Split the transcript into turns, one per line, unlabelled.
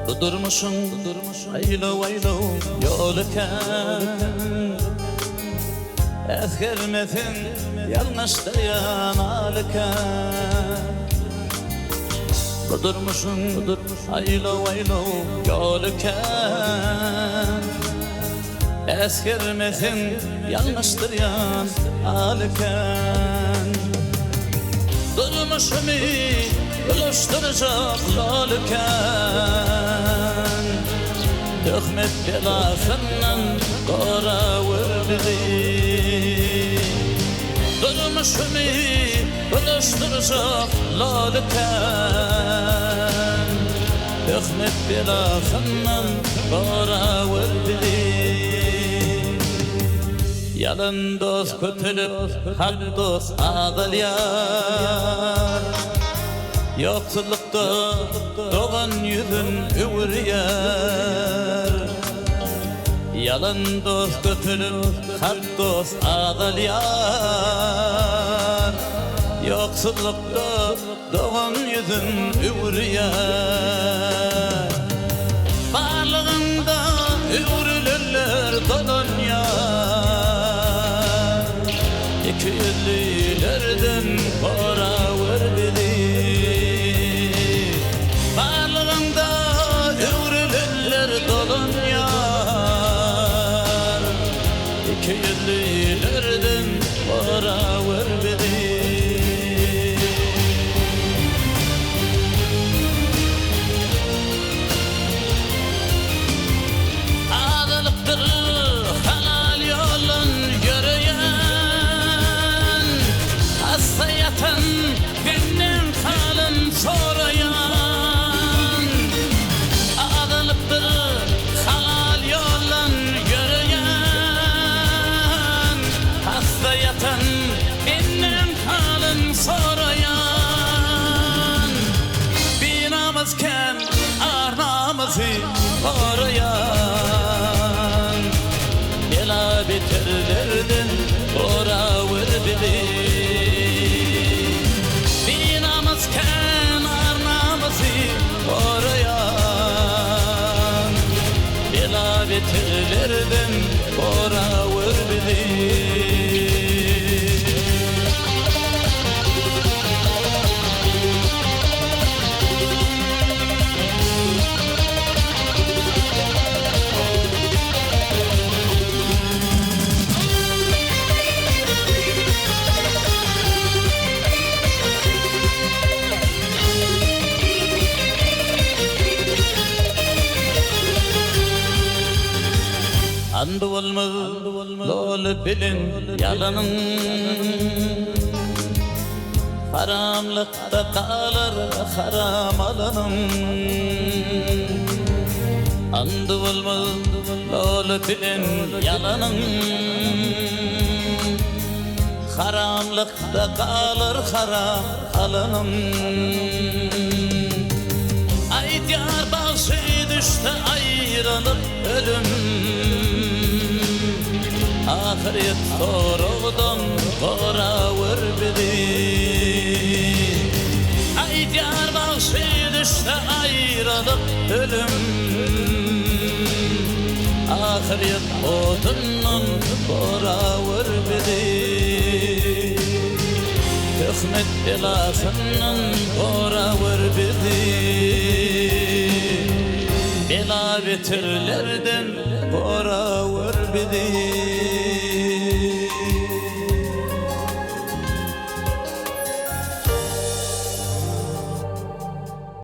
Bu durmuşyň aýlaw-aýlaw ýoly kän. Äsgermeseň ýalňyşdyrýan aly kän. Bu durmuşyň aýlaw-aýlaw ýoly kän. Äsgermeseň ýalňyşdyrýan aly kän. Durmuşymy bulaşdyrjak loly kän. Töhmet belasyndan gorawer bizi. Durmuşymy bulaşdyrjak loly kän. Töhmet belasyndan gorawer bizi. Ýalan dost köpelip, hak dost azalýar. Ýoksullykda dogan ýüzün öwürýär. Ýalan dost köpelip, hak dost azalýar. Ýoksullykda Dogan ýüzün öwürýär. Barlygyňda öwrülenler dolanýar. Ikiýüzlilerden gorawer bizi. Barlygyňda öwrülenler dolanýar. Ikiýüzlilerden gorawer bizi. Azalypdyr halal ýoldan ýöreýän, Hassa ýatan benden halyn soraýan. Azalypdyr halal ýoldan ýöreýän, Hassa ýatan Menden halyn soraýan Binamys kän ar-namysy goraýan Bela-beterlerden gorawer bizi Binamys kän ar-namysy goraýan Bela-beterlerden gorawer bizi. Andy bolmaz loly bilen ýalanyň. Haramlykda galar haram alanyň. Andy bolmaz loly bilen ýalanyň. Haramlykda galar haram alanyň. Aýdýar bagşy düşse aýralyk ölüm. Ahyret soragdan gorawer bizi. Aýdýar bagşy düşse aýralyk ölüm. Ahyret odundan gorawer bizi. Töhmet belasyndan gorawer bizi. Bela-beterlerden gorawer bizi.